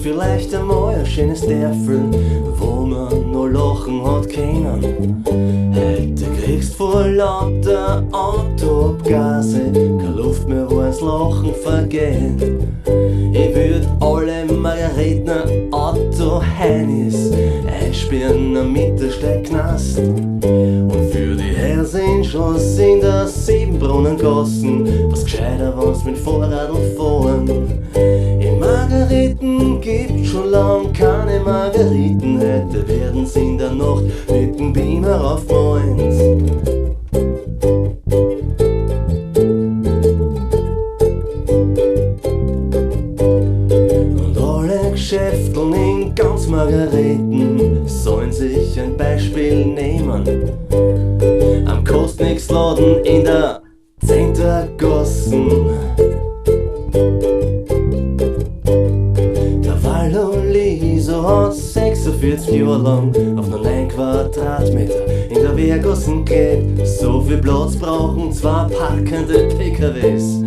Vielleicht einmal ein schönes Dörfl, wo man nur lachen hat können. Heute kriegst vor lauter Autoabgase keine Luft mehr, wo ins Lachen vergeht. Ich würd alle Margaretner Auto-Heinis einsperren am Mittelsteckknast. Und für die Hersinschoss in der Siebenbrunnengassen, was gescheiter, wenn's mit Fahrradl fahren. In Margareten gibt schon lang keine Margariten, heute werden's in der Nacht mit dem Beamer aufgemalt. Und alle Geschäfteln in ganz Margareten sollen sich ein Beispiel nehmen. Am Kostnixladen in der Zentergassen. Der Wallo-Liso hat 46 Jahre lang auf nur 9 Quadratmeter in der Wehrgassen gelebt. So viel Platz brauchen zwei parkende PKWs.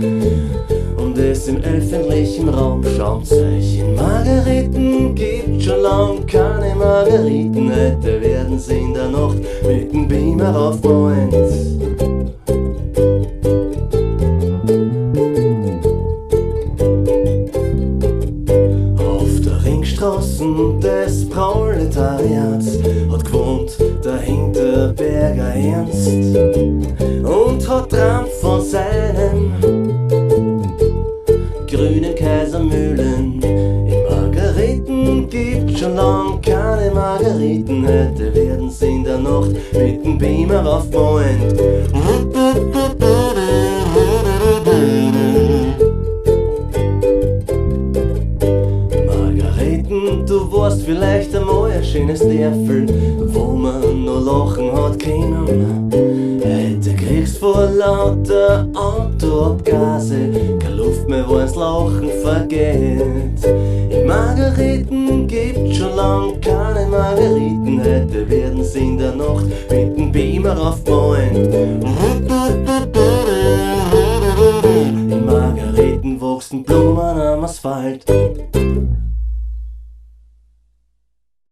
Und es im öffentlichen Raum schaumt's euch. In Margareten gibt schon lang keine Margariten, heute werden sie in der Nacht mit dem Beamer aufgemalt. Auf der Ringstraßen des Proletariats hat gewohnt der Hinterberger Ernst und hat träumt von seinem grünen Kaisermühlen. In Margareten gibt schon lang keine Margariten, heute werden sie in der Nacht mit dem Beamer aufgemalt. Margareten, du warst vielleicht einmal ein schönes Dörfl, wo man nur lachen hat können. Heute kriegst vor lauter Autoabgase keine Luft mehr, wo ins Lachen vergeht. In Margareten gibt schon lang keine Margariten, heute werden sie in der Nacht mit dem Beamer aufgemalt.